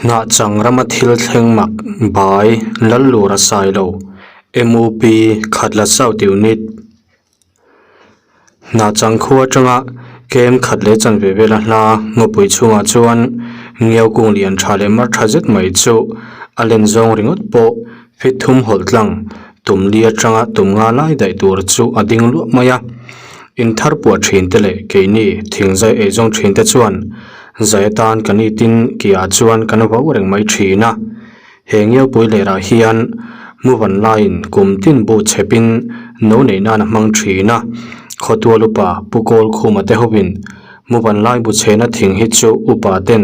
Hnahchang rama thil thleng mak bai Lallura Sailo, MUP, Khatla South Unit. Hnahchang khua atanga kem khat leh chanve vela hla ngawpui chhungah chuan ngiau kung lian tha leh mar tha zet mai chu a len zawng ringawt pawh fit thum hawlh tlang tum li atanga tum nga lai daih tur chu a ding luah mai a. Inthar puah thin te leh keini thingzai eizawng thin te chuan Zai atan kan itin kiah chuan kan vau reng mai thin a, he ngiaupui lerah hian muvan laiin kum tin bu chhepin no neih nan a hmang thin a, khawtual upa Pu Kawlkhuma te hovin muvan lai bu chhehna thing hi chu upa ten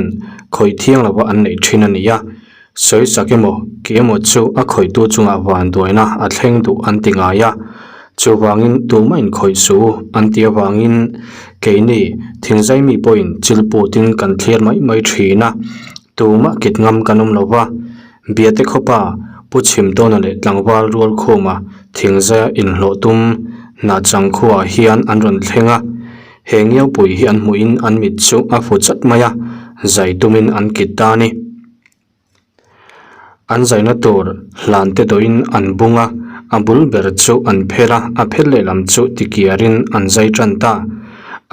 khawih thiang lova an neih thin a ni a, sawi sak emaw ki emaw chu a khawihtu chungah vanduaina a thleng duh an ti ngai a, chuvangin tumah inkhawih suh u an ti avangin keini thingzai mi pawhin chil putin kan thlir mai mai thin a, tumah kit ngam kan awm lo va, Biate khawpa Pu Chhimtawna leh tlangval Rualkhuma thingzaia inhlawh tum Hnahchang khuaah hian an rawn thleng a, he ngiaupui hi an hmuhin an mit chu a fu chat mai a, zai tumin an kit ta a ni. An zaina tur hlan te dawhin an bung a, a bul ber chu an phel a, a phel lehlam chu tikiarin an zai tan ta.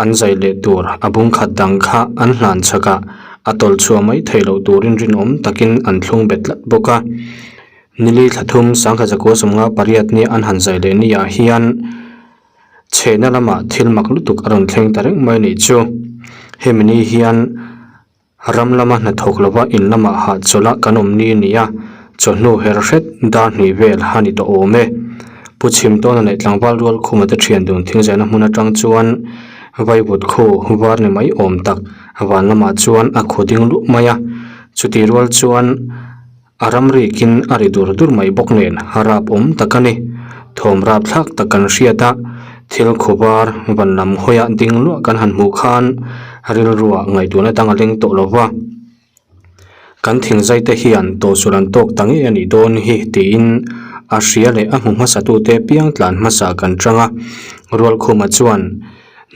An zai leh tur a bung khat dang kha an hlan chhakah a tawlh chhuah mai theih loh turin rinawm takin an thlung bet tlat bawk a. Nili thla thum sangkhat zakua sawmnga pariat nia an han zai leh niah hian chhehna lamah thil mak lutuk a rawn thleng ta reng mai a nih chu. Hemi ni hian. Ram lama hnathawk lova in lamah hahchawlh a kan awm ni a ni a, chawhnu her hret dar hnih vel a ni tawh awm e. Pu Chhimtawna leh tlangval rual khuma te thian dun thingzaina hmun atang chuan vaivut khu var ni mai awm tak van lamah chuan a khu ding luh mai a, chutih rual chuan a ram rikin a ri dur dur mai bawk nen a rap awm tak a ni. Thawm rap thlak tak kan hriat a, thil khu var van lam hawiah ding luah kan han hmuh khan rilruah ngaihtuahna dang a leng tawh lo va. Kan thingzai te hian tawhsual an tawk ta ngei a nih dawn hi tiin a hria leh a hmu hmasa tute piang tlan hmasa kan chang a. Rualkhuma chuan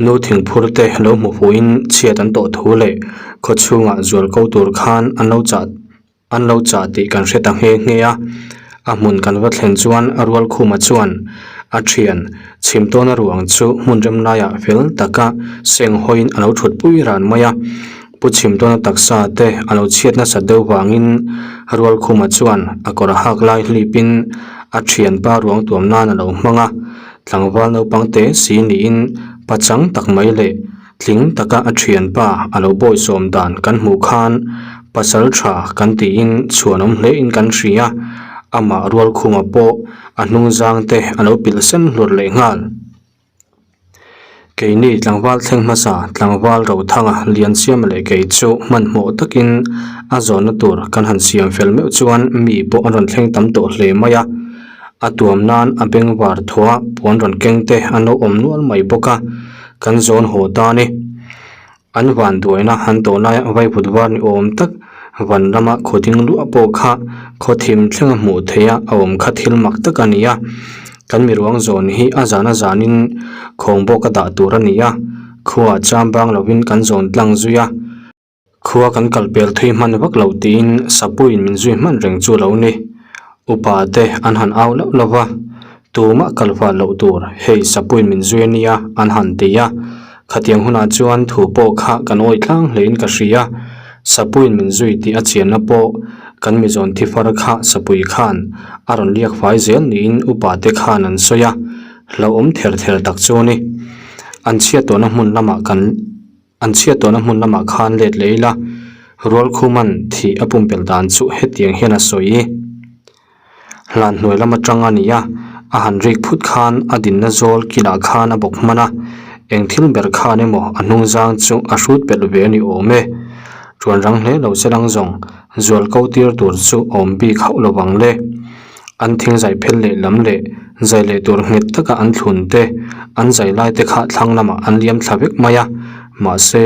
nu thingphur te lo hmu fuhin chhiat an tawh thu leh khawchhungah zual ko tur khan an lo chah An lo chah tih kan hre ta nghe nghe a, a hmun kan va thlen chuan a Rualkhuma chuan a thian chhimtawna ruang chu hmun rem laiah fel taka seng hawiin a lo thut pui ran mai a. Pu Chhimtawna taksa te a lo chhiat nasat deuh vangin Rualkhuma chuan a kawr hak lai hlipin a thianpa ruang tuam nan a lo hmang a, tlangval naupang te si niin pachang tak mai leh Tling taka a thianpa a lo bawisawm dan kan hmuh khan pasal tha kan tiin chhuanawm hle in kan hria, amah Rualkhuma pawh a hnung zang te a lo pilh sen hlur leh nghal. Keini tlangval thleng hmasa tlangval Rothanga Liansiama leh kei chu hmanhmawh takin a zawnna tur kan han siam fel meuh chuan mi pawh an rawn thleng tam tawh hle mai a, a tuam nan a bengvar thuah puan rawn keng te an lo awm nual mai bawk a. Kan zawn haw ta a ni. An van duaina han tawh laia vaivut var ni awm tak van lama khaw ding luah pawh kha khaw thim thlenga hmuh theih a a awm kha thil mak tak a ni a. Kan miruang zawn hi a zan a zanin khawng bawk a dah tur a ni a, khuaah cham bang lovin kan zawn tlang zui a. Khua kan kal pel thui hman vak lo tiin Sapuiin min zui hman reng chu lo ni. Upa te an han au loh lo va, tumah kal fal loh tur hei Sapuiin min zui a nia an han ti a. Khatiang hunah chuan thu pawh kha kan awih tlang hlein ka hria. Sapuiin min zui tih a chianna pawh kan mizawn thi far kha Sapui khan a rawn liak fai zel niin upa te khan an sawi a, hlauhawm ther ther tak chu a ni. An chhiat tawhna hmun lamah kan. An chhiat tawhna hmun lamah khan let leh ila, Rualkhuman thih a pumpelh dan chu hetiang hian a sawi. Hlan hnuai lam atang a ni a, a han rik phut khan a dinna zawl kilah khan a bawk hman a, eng thil ber khan emaw a hnung zang chu a hrut pelh ve a ni awm e. Tuan rang hle lo se lang zawng zual ko tir tur chu awm bik hauh lo vang le. An thing zai phel leh lam leh zai leh tur nghet taka an thlun te, an zai lai te kha thlang lamah an liam thla vek mai a, mahse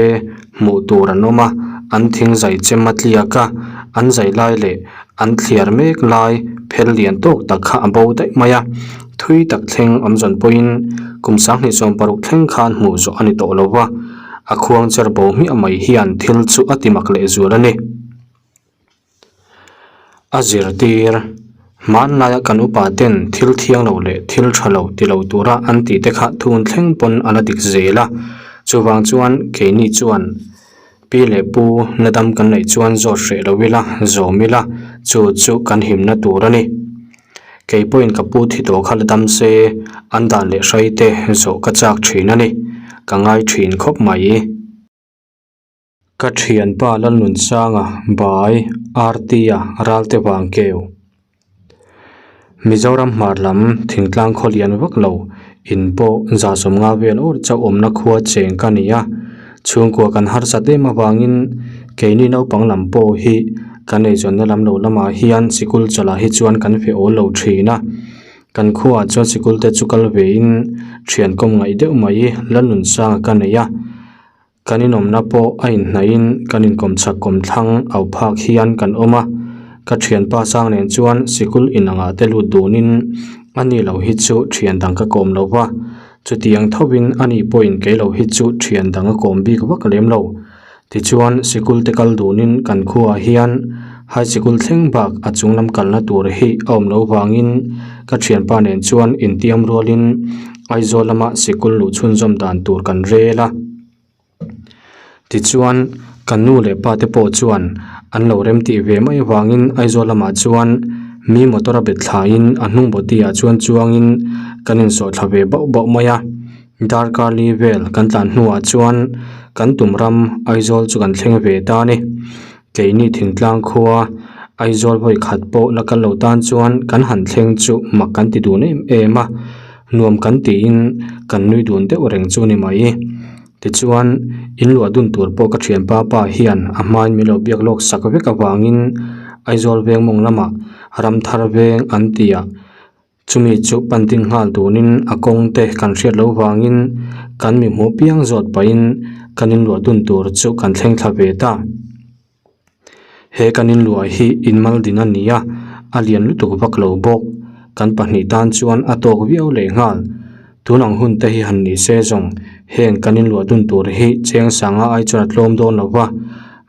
hmuh tur an awm a, an thing zai chem a tliak a, an zai lai leh an thliar mek lai phel lian tawk tak kha a bo daih mai a, thui tak thleng awm zawn pawhin kum sanghnih 16 thleng khan hmuh zawh a ni tawh lo va, a khuang cher bo hmiah mai hian thil chu a ti mak leh zual a ni. A zirtir, Hmanlaia kan upa ten thil thiang lo leh thil tha lo ti lo tura an tih te kha thun thleng pawn a la dik zel a. Chuvang chuan keini chuan pi leh pu na dam kan neih chuan zawt hreh lo ila, zawm ila, chu chu kan himna tur a ni. Kei pawhin ka pu thi tawh kha la dam se, an dan leh hrai te zawh ka chak thin a ni. Ka ngai thin khawp mai. Ka thianpa Lalnunsanga Bai Artia Ralte Vangkeu Mizoram hmar lam thingtlang khaw lian vak lo in pawh zahsawm nga vel awr chauh awmna khua cheng ka ni a, chhungkua kan harsat em avangin keini naupang lam pawh hi kan eizawnna lam lo lamah hian sikul chawlhah hi chuan kan feh awl lo thin a. Kan khuaah chuan sikul te chu kal vein thian kawm ngaih deuh mai Lalnunsanga ka nei a. Kan inawmna pawh a inhnaihin kan inkawm chak kawm thlang au phak hian kan awm a, ka thianpa sang nen chuan sikul inangah te lut dunin a ni lo hi chu thian dang ka kawm lo va, chutiang thovin a ni pawhin kei lo hi chu thian dang a kawm bik vak lem lo. Tichuan sikul te kal dunin kan khuaah hian high sikul thleng bak a chung lam kalna tur hi a awm lo vangin ka thianpa nen chuan intiam rualin Aizawl lama sikul luh chhunzawm dan tur kan rel a. Tichuan, kan nu leh pa te pawh chuan an lo remtih ve mai avangin Aizawl lamah chuan mi motor a bet thlaiin a hnung bawti ah chuan chuangin kan insawh thla ve bauh bauh mai a. Darkar li vel kan tlan hnuah chuan kan tum ram Aizawl chu kan thleng ve ta a ni. Keini thingtlang khua Aizawl vawi khat pawh la kal lo tan chuan kan han thleng chu mak kan ti dun em em a, nuam kan tiin kan nui dun deuh reng chu ni mai. Tichuan, in luah dun tur pawh ka thianpa pa hian a hmain min lo biak lawk sak vek avangin Aizawl veng mawng lamah Ramthar veng an ti a, Chumi chu pan ding nghal tunin a kawng te kan hriat loh vangin kan mi hmuh piang zawt pahin kan inluah dun tur chu kan thleng thla ve ta. He kan inluah hi inmal din a ni a, a lian lutuk vak lo bawk. Kan pahnih tan chuan a tawk viau leh nghal. Tun ang hun te hi han ni se zawng heng kan inluah dun tur hi cheng sanga ai chuan a tlawm dawn lo va.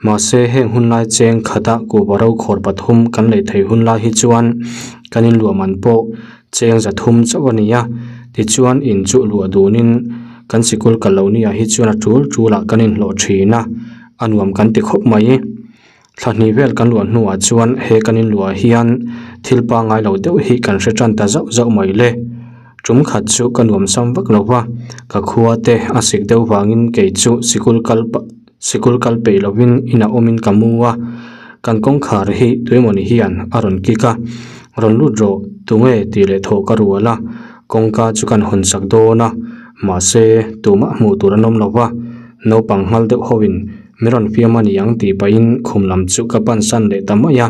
Mahse heng hun lai cheng khata kuhva ro khawr pathum kan lei thei hun lai hi chuan kan inluah man pawh cheng za thum chauh a ni a. Tichuan in chu luah dunin kan sikul kal lo nia hi chuan a tul tulah kan inhlawh thin a, a nuam kan ti khawp mai. Thla hnih vel kan luah hnuah chuan he kan inluah hian thil pangngai lo deuh hi kan hre tan ta zauh zauh mai le. Tum khat chu ka nuam sam vak lo va, ka khua te a sik deuh vangin kei chu sikul kal sikul kal peih lovin inah awmin ka mu a, kan kawngkhar hi tuemawni hian a rawn kik a, rawn lut rawh tunge tih leh thawh ka rual a, kawngka chu kan hawn sak dawn a, mahse tumah hmuh tur an awm lo va, naupang nghal deuh hoin Mi rawn fiam a ni ang tih pahin khum lam chu ka pan san leh ta mai a.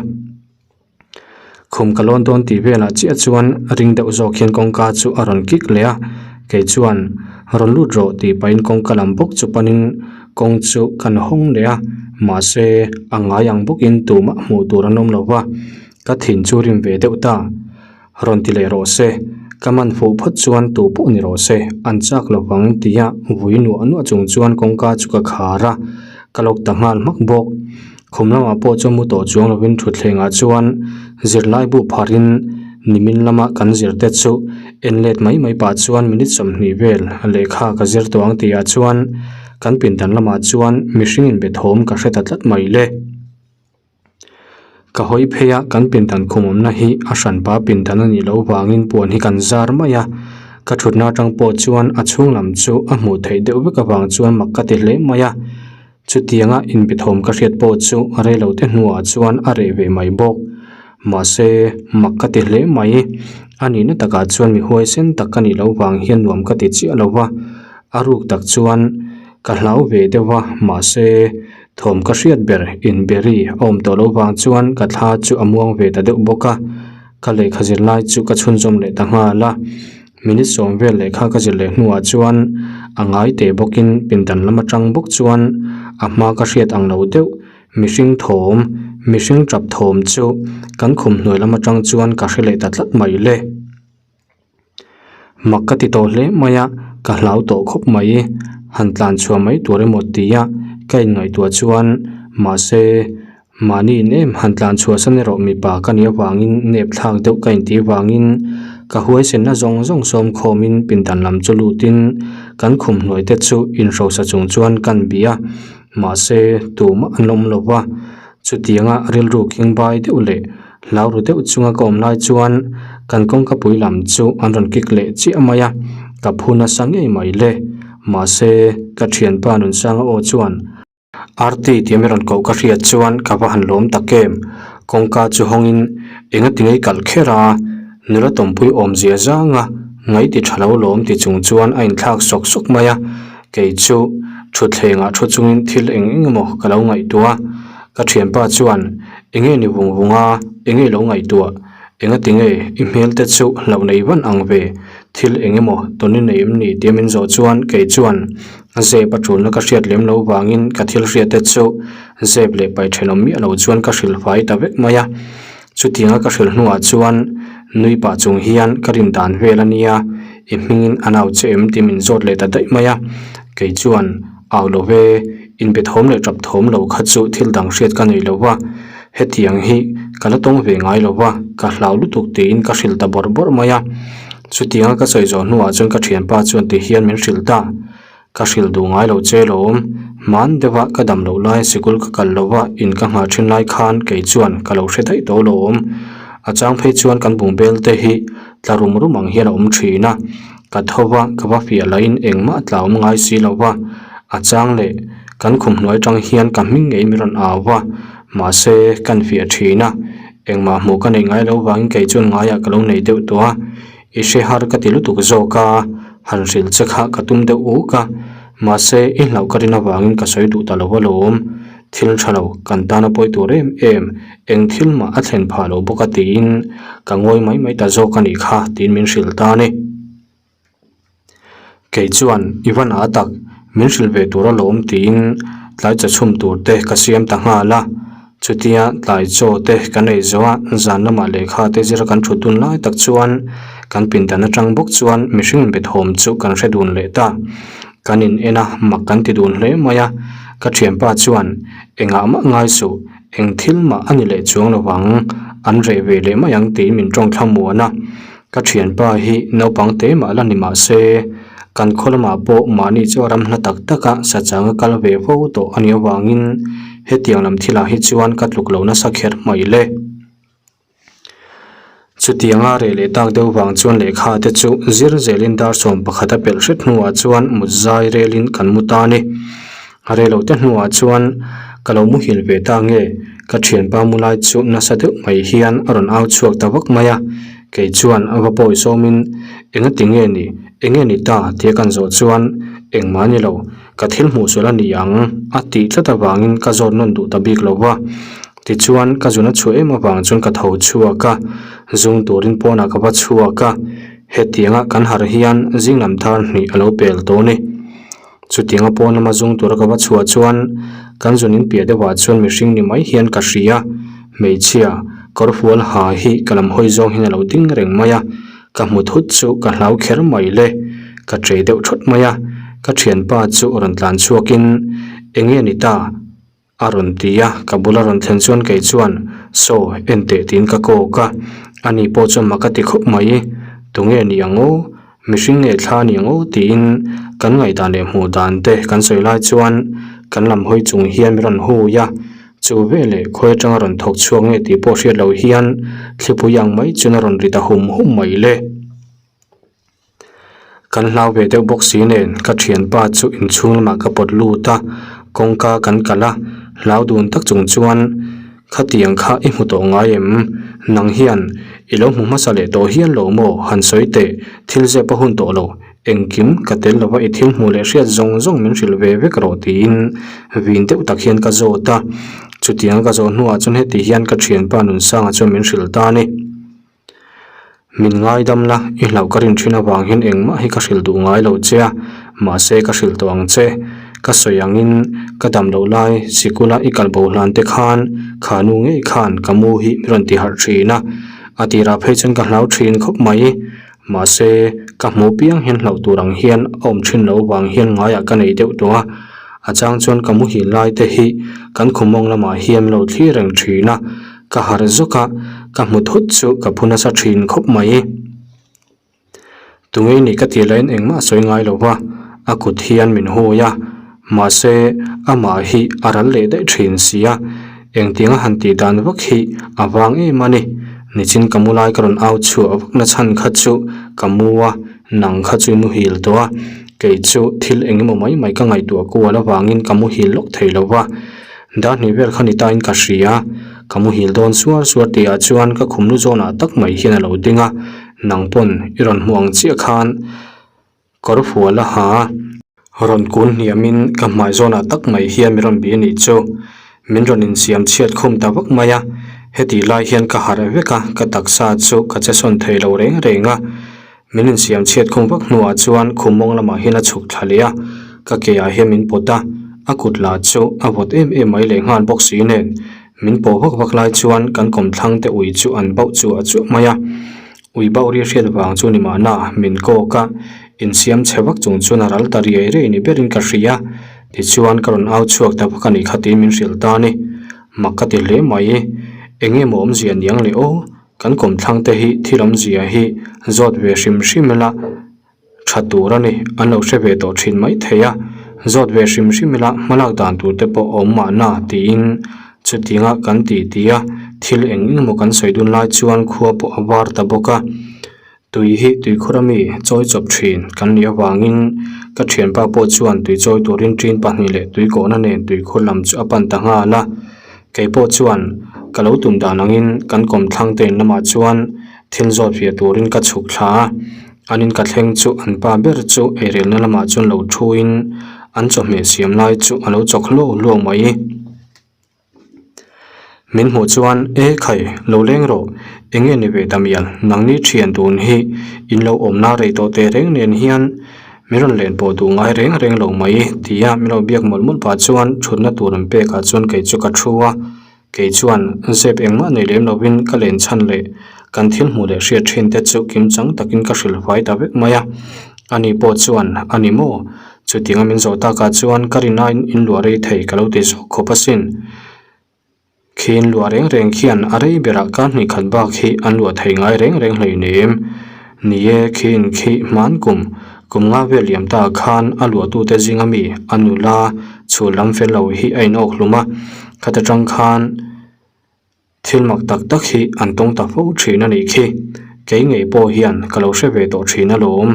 Khum ka lawn dawn tih velah chiah chuan ring deuh zawk hian kawngka chu a rawn kik leh a, kei chuan rawn lut rawh tih pahin kawngka lam bawk chu panin kawng chu kan hawng leh a, mahse a ngai ang bawkin tumah hmuh tur an awm lo va, ka thin chu rim ve deuh ta. Rawn ti leh rawh se, ka man fuh phawt chuan tu pawh ni rawh se, an chak lo vang tia vui nuah nuah chung chuan kawngka chu ka khar a, ka lawk ta nghal hmak bawk. Khum lamah pawh chuan mu tawh chuang lovin thutthlengah chuan zirlai bu pharin nimin lama kan zirte chu en let mai mai pah chuan minute 20 vel lehkha ka zir tawh ang tihah chuan kan pindan lamah chuan mihring inbe thawm ka hre ta tlat mai le. Ka hawi phei a, kan pindan khum awmna hi a hranpa pindan a nih loh vangin puan hi kan zar mai a, ka thutna atang pawh chuan a chhung lam chu a hmuh theih deuh vek avang chuan mak ka ti hle mai a, chutianga inbithawm ka hriat pawh chu reilo te hnuah chuan a reh ve mai bawk. Mahse, mak ka ti hle mai, a nihna takah chuan mi huaisen tak ka nih loh vang hian nuam ka ti chiah lo va, a ruk tak chuan ka hlau ve deuh va, mahse, Thawm ka hriat ber in Berry a awm tawh loh vang chuan ka thla chu a muang ve ta deuh bawk a, ka lehkha zir lai chu ka chhunzawm leh ta nghal a. Minute sawm vel lehkha ka zir leh hnuah chuan a ngai teh bawkin pindan lam atang bawk chuan a hma ka hriat ang lo deuh mihring thawm, mihring tap thawm chu kan khum hnuai lam atang chuan ka hre leh ta tlat mai le. Mak ka ti tawh hle mai a, ka hlau tawh khawp mai. Han tlan chhuah mai tur emaw tia ka inngaihtuah chuan mahse. Mahni in em han tlan chhuahsan erawh mipa ka nih avangin nep thlak deuh ka intih avangin ka huaisenna zawng zawng sawm khawmin pindan lam chu lutin kan khum hnuai te chu inhrosa chung chuan kan bih a, mahse tumah an awm lo va, chutianga rilru khingbai deuh leh hlau ru deuh chunga ka awm lai chuan kan kawngka pui lam chu an rawn kik leh chiah mai a, ka phu nasa ngei mai le, mahse ka thianpa Nunsanga aw chuan. Arti tih mi rawn koh ka hriat chuan ka va han lawm tak em? Kawngka chu hawngin enga ti ngei kalh kher a, nula tawmpui awmzia zanga ngaih ti tha lo lawm ti chung chuan a inthlak sawk sawk mai a, kei chu thutthlengah thu chungin thil eng eng emaw ka lo ngaihtuah a, ka thianpa chuan enge ni vung vung a, enge lo ngaihtuah, enga ti nge i hmel te chu hlauh nei van ang ve, thil eng emaw tawn i nei em ni tia min zawh chuan kei chuan A zep a tulna ka hriat lem lo vangin ka thil hriat te chu zep leh pai thenawm miah lo chuan ka hrilh fai ta vek mai a. Chutianga ka hrilh hnuah chuan nui pah chung hian ka rin dan vel a nia, i hmingin a nau che em tih min zawt leh ta daih mai a. Kei chuan au lo ve, inbe thawm leh tap thawm lo kha chu thil dang hriat ka nei lo va, hetiang hi ka la tawng ve ngai lo va, ka hlau lutuk tiin ka hrilh ta bawrh bawrh mai a. Chutianga ka sawi zawh hnuah chuan ka thianpa chuan ti hian min hrilh ta. Ka hrilh duh ngai lo che lawm. Hman deuha ka dam loh lai sikul ka kal lova in ka nghah thin lai khan kei chuan ka lo hre daih tawh lawm. A chang phei chuan kan bungbel te hi tla rum rum ang hian a awm thin a. Ka tho va, ka va fiah lahin engmah tla awm ngai si lo va. A chang leh kan khum hnuai tang hian ka hming ngei min rawn au va. Mahse kan fiah thin a. Engmah hmuh ka nei ngai lo vangin kei chuan ngaiah ka lo nei deuh tawh a, i hre har ka ti lutuk zawk a, han hrilh che kha ka tum deuh uk a, mahse i hlauh ka rin avangin ka sawi duh ta lo alawm, thil tha lo kan tana pawi tur em em, eng thil mah a thlen phah lo bawk a tiin ka ngawi mai mai ta zawk a nih kha tiin min hrilh ta a ni. Kei chuan i va na tak, min hrilh ve tur alawm tiin tlai chaw chhum tur te ka siam ta nghal a. Chutia tlai chaw te kan ei zo a, zan lamah lehkha te zira kan thut dun lai tak chuan kan pindan atang bawk chuan mihring inbethawm chu kan hre dun leh ta. Kan in en a, mak kan ti dun hle mai a. Ka thianpa chuan engah mah ngai suh, eng thil mah a ni leh chuang lovang, an reh ve leh mai ang tiin min tawng thlamuan a. Ka thianpa hi naupang te mah la ni mah se, kan khaw lamah pawh mahni chu a ram hla tak taka sachang a kal ve fo tawh a nih avangin hetiang lam thilah hi chuan ka tluk lo nasa kher mai le. Chutianga reh leh tak deuh vang chuan lehkha te chu zir zelin dar sawm pakhat a pelh hret hnuah chuan mut zai relin kan mu ta a ni. A rei lo te hnuah chuan ka lo muhil ve ta nge? Ka thianpa mu lai chu nasa deuh mai hian a rawn au chhuak ta vak mai a, kei chuan a va pawi sawmin enga ti nge ni, enge ni ta tia kan zawh chuan engmah ni lo, ka thil hmuh sual a ni ang a tih tlat avangin ka zawt nawn duh ta bik lo va. Tichuan ka zun a chhuah em avang chuan ka tho chhuak a, zung turin pawnah ka va chhuak a, hetianga kan harh hian zing lam thar hnih a lo pel tawh a ni. Chutianga pawn lama zung tura ka va chhuah chuan kan zun in piah deuhah chuan mihring ni mai hian ka hria. Hmeichhia, kawrfual ha hi ka lam hawi zawng hian a lo ding reng mai a, ka hmu thut chu ka hlau kher mai le. Ka ṭei deuh ṭhawt mai a, ka ṭhianpa chu rawn tlan chhuakin, Enge ni ta? A rawn ti a, ka bula rawn thlen chuan kei chuan, Saw, en teh tiin ka kawk a, ani pawh chuan mak a ti khawp mai, Tunge ni ang aw? Mihring nge thla ni ang aw? tiin kan ngaihdan leh hmuh dan te kan sawi lai chuan kan lam hawi chung hian min rawn hui a, chu veleh khawi atanga rawn thawk chhuak nge tih pawh hriat loh hian thlipui ang mai chuan a rawn ri ta hum hum mai le. Kan hlau ve deuh bawk si nen ka thianpa chu inchhung lamah ka pawt lut a, kawngka kan kalh a, hlau dun tak chung chuan khatiang kha i hmu tawh ngai em? Nang hian i lo hmu hmasa leh tawh hial lo maw? Han sawi teh, thil zep a hun tawh lo, engkim ka tel lova i thil hmuh leh hriat zawng zawng min hrilh ve vek rawh tiin vin deuh tak hian ka zawt a, chutiang ka zawh hnuah chuan heti hian ka thianpa Nunsanga chuan min hrilh ta a ni. Min ngaidam la, i hlauh ka rin thin avang hian engmah hi ka hrilh duh ngai lo che a, mahse ka hrilh tawh ang che. Ka sawi angin ka dam loh lai sikula i kal bo hlan te khan kha nu ngei khan ka mu hi mi rawn ti harh thin a, a tirah phei chuan ka hlau thin khawp mai. Mahse ka hmuh piang hian hlauh tur ang hian a awm thin loh vang hian ngaiah ka nei deuh tawh a. A chang chuan ka muhil lai te hi kan khum mawng lamah hian min lo thlir reng thin a, ka harh zawk a, ka hmu thut chu ka phu nasa thin khawp mai. Tunge nih ka tih laiin engmah a sawi ngai lo va, a kut hian min hui a, mahse amah hi a ral leh daih thin si a, engtiang a han tih dan vak hi a vang em a ni. Nichin ka mu lai ka rawn au chhuah vak na chhan kha chu ka mu a, nang kha chu i muhil tawh a, kei chu thil eng emaw mai mai ka ngaihtuah kual avangin ka muhil lawk thei lo va. Dar hnih vel kha ni tain ka hria, ka muhil dawn suar suar tihah chuan ka khumlu zawnah tak mai hian a lo ding a, nang pawn i rawn hmuh ang chiah khan kawr fual a ha a. Rawn kun hniamin ka hmai zawnah tak mai hian min rawn bi anih chu, min rawn insiam chhiat khum ta vak mai a, hetih lai hian ka harh vek a, ka taksa chu ka che sawn thei lo reng reng a. Min insiam chhiat khum vak hnuah chuan khum mawng lamah hian a chhuk thla leh a, ka ke ah hian min pawt a, a kut lah chu a vawt em em mai leh nghal bawk si nen. Min pawh vak vak lai chuan kan kawmthlang te ui chu an bauh chu a chuah mai a, ui bauh ri hriat vang chu ni mahna min kawk a, insiam chhe vak chung chuan a ral ta riai riai ni berin ka hria, tichuan ka rawn au chhuak ta vak a nih kha tiin min hrilh ta a ni. Mak ka ti hle mai, eng nge maw awmzia niang le aw? Kan kawmthlang te hi thil awmzia hi zawt ve hrim hrim ila tha tur a ni, an lo hre ve tawh thin mai thei a, zawt ve hrim hrim ila hmalak dan tur te pawh a awm mahna tiin chutinga kan tih tih a, thil eng eng emaw kan sawi dun lai chuan khua pawh a var ta bawk a, tui hi tuikhur ami chawi chawp thin kan nih avangin ka thianpa pawh chuan tui chawi turin tin pahnih leh tui kawhna nen tuikhur lam chu a pan ta nghal a. Kei pawh chuan ka lo tum dan angin kan kawmthlang te in lamah chuan thil zawt fiah turin ka chhuk thla a, an in ka thleng chu an pa ber chu eirelna lamah chuan lo thuin an chawhmeh siam lai chu a lo chawk hluau hluau mai. Min hmuh chuan e khai lo leng rawh eng nge ni ve ta mial nangni thian tun hi in lo awmna rei tawh teh reng nen hian Min rawn len pawh duh ngai reng reng lo mai tia min lo biak mawlh mawlh pah chuan thutna tur an pekah chuan kei chu ka thu a, kei chuan zep engmah nei lem lovin ka len chhan leh kan thil hmuh leh hriat thin te chu kim chang takin ka hrilh fai ta vek mai a, ani pawh chuan a ni maw? Chutianga min zawh takah chuan ka rinaiin inluah rei thei ka lo ti zawk khawp asin. Khi in luah reng reng khian a rei berah kar hnih khat bak hi an luah thei ngai reng reng hleinem. Ni e, khi in khi hman kum, kum nga vel liam ta khan a luahtute zinga mi a nula chhul lam fel lo hi a inawk hlum a, khata tang khan thil mak tak tak hi an tawng ta fo thin a nih khi. Kei ngei pawh hian ka lo hre ve tawh thin alawm.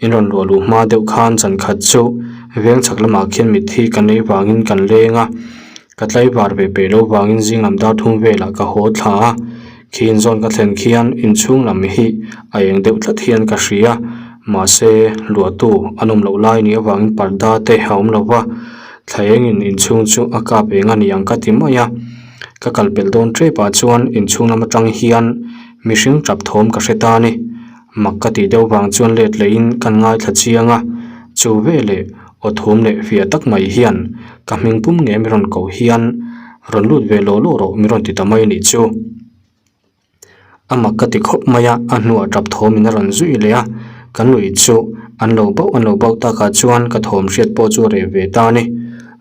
In rawn luah luh hma deuh khan zan khat chu veng chhak lamah khian mitthi kan ei vangin kan leng a. Ka tlaivar ve peih lo vangin zing lam dar thum velah ka haw thla a, khi inzawn ka thlen khian inchhung lam hi a eng deuh tlat hian ka hria, mahse luahtu an awm loh lai nih avangin parda te a awm lo va, thla engin inchhung chu a kap eng a ni ang ka ti mai a, ka kal pelh dawn tep ah chuan inchhung lam atang hian mihring tap thawm ka hre ta a ni. Mak ka tih deuh vang chuan let lehin kan ngaithla chiang a, chu veleh aw thum leh fiah tak mai hian ka hming pum nge mi rawn koh hian rawn lut ve law law rawh mi rawn ti ta mai anih chu. A mak ka ti khawp mai a, a hnuah tap thawmin a rawn zui leh a, kan lui chu an lo bauh an lo bauh takah chuan ka thawm hriat pawh chu a reh ve ta a ni.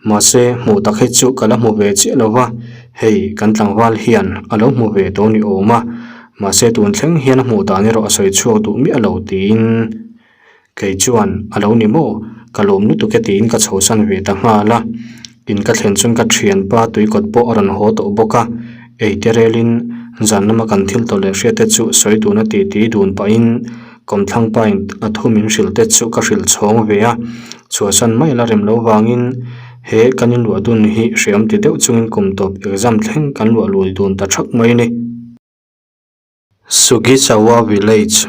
Mahse hmuh tak hi chu ka la hmu ve chiah lo va, hei kan tlangval hian a lo hmu ve tawh ni awm a, Mahse tun thleng hian a hmuh dan erawh a sawi chhuak duh miah lo tiin kei chuan a lo ni maw ka lawm lutuk e tiin ka chhosan ve ta nghal a. In ka thlen chuan ka thianpa tuikawt pawh a rawn haw tawh bawk a, ei te relin zan lama kan thil tawh leh hriat te chu sawi dun a titi dun pahin kawmthlang pain a thu min hrilh te chu ka hrilh chhawng ve a, chhuahsan mai la rem lo vangin he kan inluah dun hi hreawm ti deuh chungin kum tawp exam thleng kan luah lui dun ta thak mai a ni. Sugisawa Village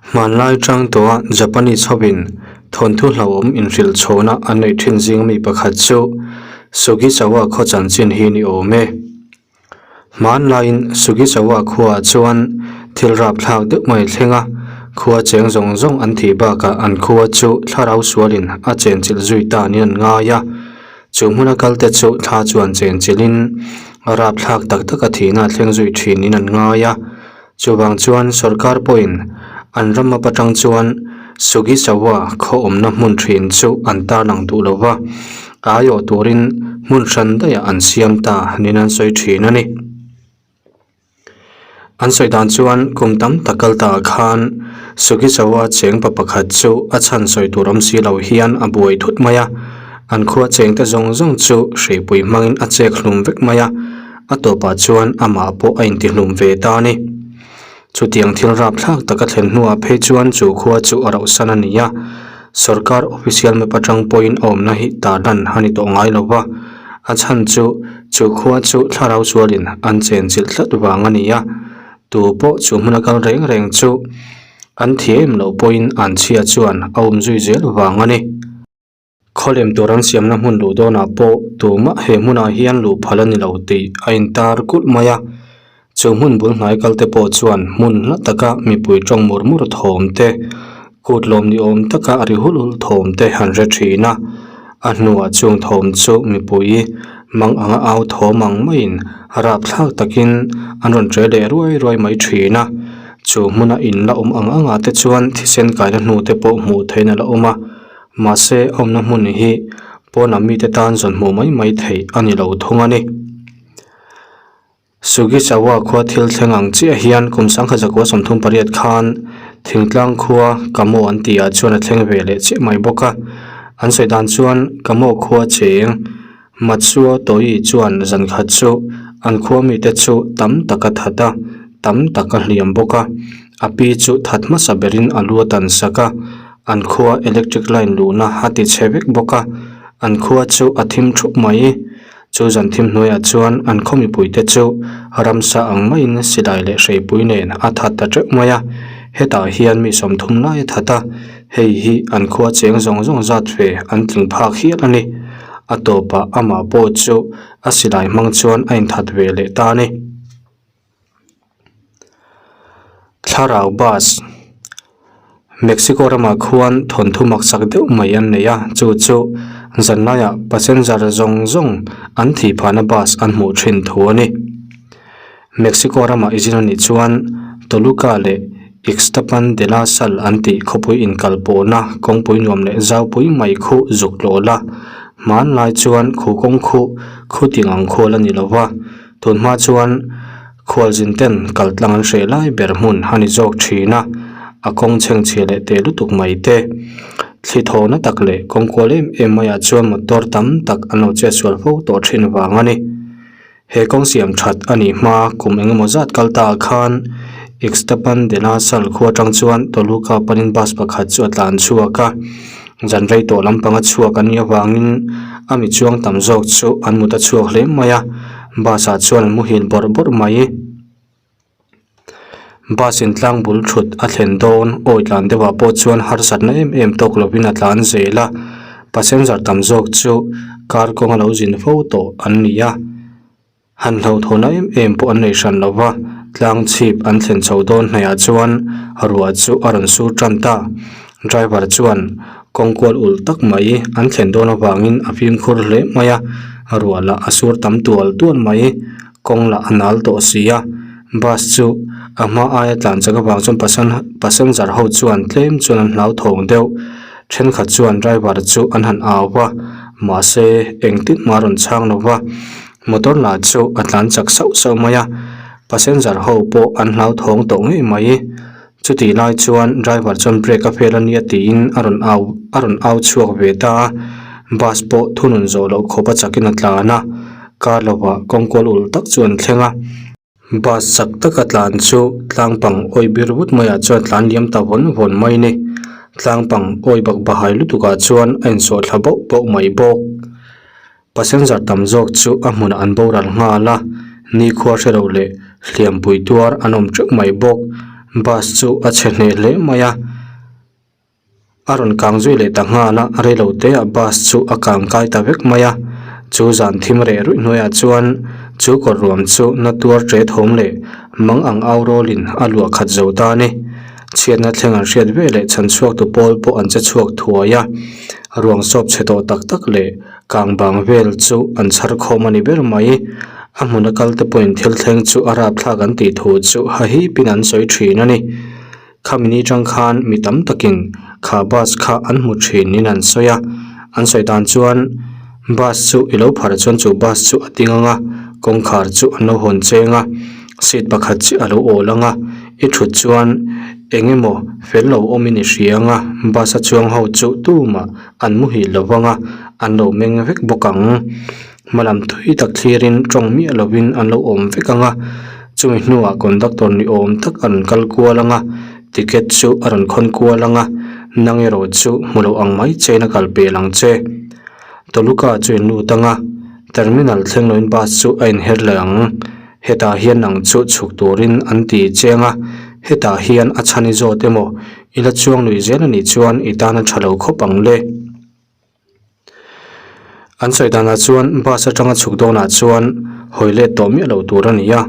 Hmanlai tang tawha Japanese hovin thawnthu hlauhawm inhrilh chhawna an neih thin zing mi pakhat chu Sugisawa khaw chanchin hi ni awm e. Hmanlaiin Sugisawa khuaah chuan thil rapthlak deuh mai thleng a, khua cheng zawng zawng an thih bakah an khua chu thlarau sualin a chenchilh zui ta niin an ngai a. Chu hmuna kalte chu thla chuan chenchilhin a rapthlak tak tak a thihna a thleng zui thinin an ngai a. Chuvang chuan sorkar pawhin an ram ap atang chuan Sugisawa khaw awmna hmun thin chu an tarlang duh lo va, a aiawh turin hmun hran daihah an siam ta niin an sawi thin a ni. An sawi dan chuan kum tam tak kal ta ah khan Sugisawa cheng pa pakhat chu a chhan sawi tur awm si lo hian a buai thut mai a, an khua cheng te zawng zawng chu hreipui hmangin a chek hlum vek mai a, a tawpah chuan amah pawh a intihlum ve ta a ni. Chutiang thil rapthlak taka thlen hnuah phei chuan chu khua chu a rauhsan a ni a, sorkar official map atang pawhin a awmna hi tarlan a ni tawh ngai lo va, a chhan chu chu khua chu thlarau sualin an chenchilh tlat vang a ni a, tu pawh chu hmuna kal reng reng chu an thi em loh pawhin an chhia chuan a awm zui zel vang a ni. Khawlem tur an siamna hmun luh dawnah pawh tumah he hmunah hian luh phal a ni lo tih a intar kulh mai a. Chu hmun bul hnai kal te pawh chuan hmun hla taka mipui tawng mur mur thawm te, kut lawm ni awm taka a ri hul hul thawm te han hre thin a. A hnuah chung thawm chu mipui mang anga au thawm ang maiin rapthlak takin an rawn ṭe leh ruai ruai mai thin a. Chu hmuna in la awm ang angah te chuan thisen kaina hnu te pawh hmuh theihna la awm a. Mahse, a awmna hmun hi pawnah mite tan zawn hmuh mai mai theih a ni lo thung a ni. Sugisawa khua thil thleng ang chiah hian kum 1938 khan thingtlang khua Kamo an tihah chuan a thleng ve leh chiah mai bawk a. An sawi dan chuan Kamo khua cheng Matsuo Toi chuan zan khat chu an khua mite chu tam tak a that a, tam tak a hliam bawk a. A pi chu that hmasa berin a lu a tan sak a, an khua electric line luhna a ti chhe vek bawk a, an khua chu a thim thup mai. Chu zan thim hnuaiah chuan an khaw mipuite chu ramsa ang maiin silai leh hreipui nen a that ta teuh mai a, hetah hian mi 30 lai a that a, hei hi an khua cheng zawng zawng zat ve an tling phak hial a ni. A tawpah amah pawh chu a silai hmang chuan a inthat ve leh ta a ni. Thlarau bus Mexico ramah khuan thawnthu maksak deuh mai an nei a, chu chu zanlaiah passenger zawng zawng an thih phahna bus an hmuh thin thu a ni. Mexico ramah i zin a nih chuan Toluca leh Ixtapan de la Sal an tih khawpui inkalpawhna kawngpui nuam leh zaupui mai khu zuk tlawh la, hmanlai chuan khu kawng khu khu ting ang khual a ni lo va. Tun hma chuan khualzin ten kal tlang an hreh lai ber hmun a ni zawk thin a, a kawng chhengchhia leh teh lutuk mai te. Thli thawhna tak leh kawng kual em em maiah chuan motor tam tak an lo chetsual fo tawh thin vang a ni. He kawng siam that a nih hma kum eng emaw zat kal ta ah khan Ixtapan de la Sal khua atang chuan Toluca panin bus pakhat chu a tlan chhuak a. Zan rei tawh lampanga chhuak an nih avangin a mi chuang tam zawk chu an mut a chhuak hle mai a, bus ah chuan an muhil bawrh bawrh mai. Bus in tlang bul thut a thlen dawn awi tlan deuhah pawh chuan harsatna em em tawk lovin a tlan zel a, passenger tam zawk chu car kawng a lo zin fo tawh an ni a. Han hlauhthawhna em em pawh an nei hran lo va, tlang chhip an thlen chho dawn hnaihah chuan ruah chu a rawn sur tan ta. Driver chuan kawng kual ulh tak mai an thlen dawn avangin a fimkhur hle mai a, ruah lah a sur tam tual tual mai, kawng lah a nal tawh si a. Bus chu a hma aia tlan chak avang chuan passenger ho chuan tlem chuan an hlauthawng deuh. Thenkhat chuan driver chu an han au va, mahse engtin mah a rawn chhang lo va. Motor lah chu a tlan chak sauh sauh mai a, passenger ho pawh an hlauthawng tawh ngei mai. Chutih lai chuan driver chuan brake a fail a nia tiin a rawn au a rawn au chhuak ve ta a, bus pawh thunun zawh loh khawp a chakin a tlan a, car lovah kawngkual ulh tak chu an thleng a. Bus chak taka tlan chu tlang pang awi bir vut maiah chuan tlan liam ta vawn vawn mai a ni. Tlang pang awi bak bahai lutukah chuan a insawh thla bauh bauh mai bawk. Passenger tam zawk chu a hmunah an boral nghal a, nikhua hre lo leh hliampui tuar an awm teuh mai bawk. Bus chu a chhe hneh hle mai a, a rawn kang zui leh ta nghal a, reilo te ah bus chu a kang kai ta vek mai a. Chu zan thim reh ruih hnuaiah chuan chu kawr ruam chu na tuar ṭe thawm leh mang ang au rawlin a luah khat zo ta a ni. Chhiatna thleng an hriat ve leh chhan chhuaktu pawl pawh an che chhuak thuai a, ruang sawp chhe tawh tak tak leh Kang bang vel chu an chhar khawm a ni ber mai. A hmuna kal te pawhin thil thleng chu a rapthlak an tih thu chu hahipin an sawi thin a ni. Khami ni tang khan mi tam takin Kha bus kha an hmu thin in an sawi a, an sawi dan chuan bus chu i lo phar chuan chu bus chu a ding ang a, kawngkhar chu an lo hawn cheng a, seat pakhat chiah a lo awl ang a, i thut chuan eng emaw fel lo awmin i hria ang a, bus a chuang ho chu tumah an muhil lo vang a, an lo meng vek bawk ang. Hmalam thui tak thlirin tawng miah lovin an lo awm vek ang a, chumi hnuah conductor ni awm tak a rawn kal kual ang a, ticket chu a rawn khawn kual ang a, nang erawh chu hmu loh ang mai chein a kal pel ang che. Toluca chu in lut ang a, terminal thleng loin bus chu a inher leh ang. Hetah hian nang chu chhuk turin an ti cheng a, hetah hian a chhan i zawt emaw i la chuang lui zel a nih chuan i tan a tha lo khawp ang le. An sawi danah chuan bus atanga chhuk dawnah chuan hawi let tawh miah lo tur a ni a,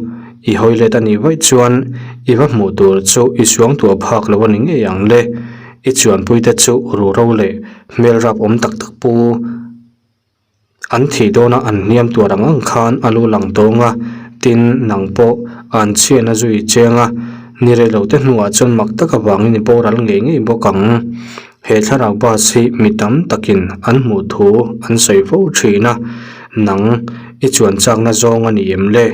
i hawi let a nih vaih chuan i va hmuh tur chu i suang tuah phak lo a ni ngei ang le. I chuanpuite chu ruhro leh hmel rap awm tak tak pu an thih dawna an hniam tuar ang ang khan a lu lang tawng a, tin nang pawh an chhian a zui cheng a, ni rei lo te hnuah chuan mak tak avangin i boral ngei ngei bawk ang. He thlarau bus hi mi tam takin an hmuh thu an sawi fo thin a, nang i chuan chakna zawng a ni em le?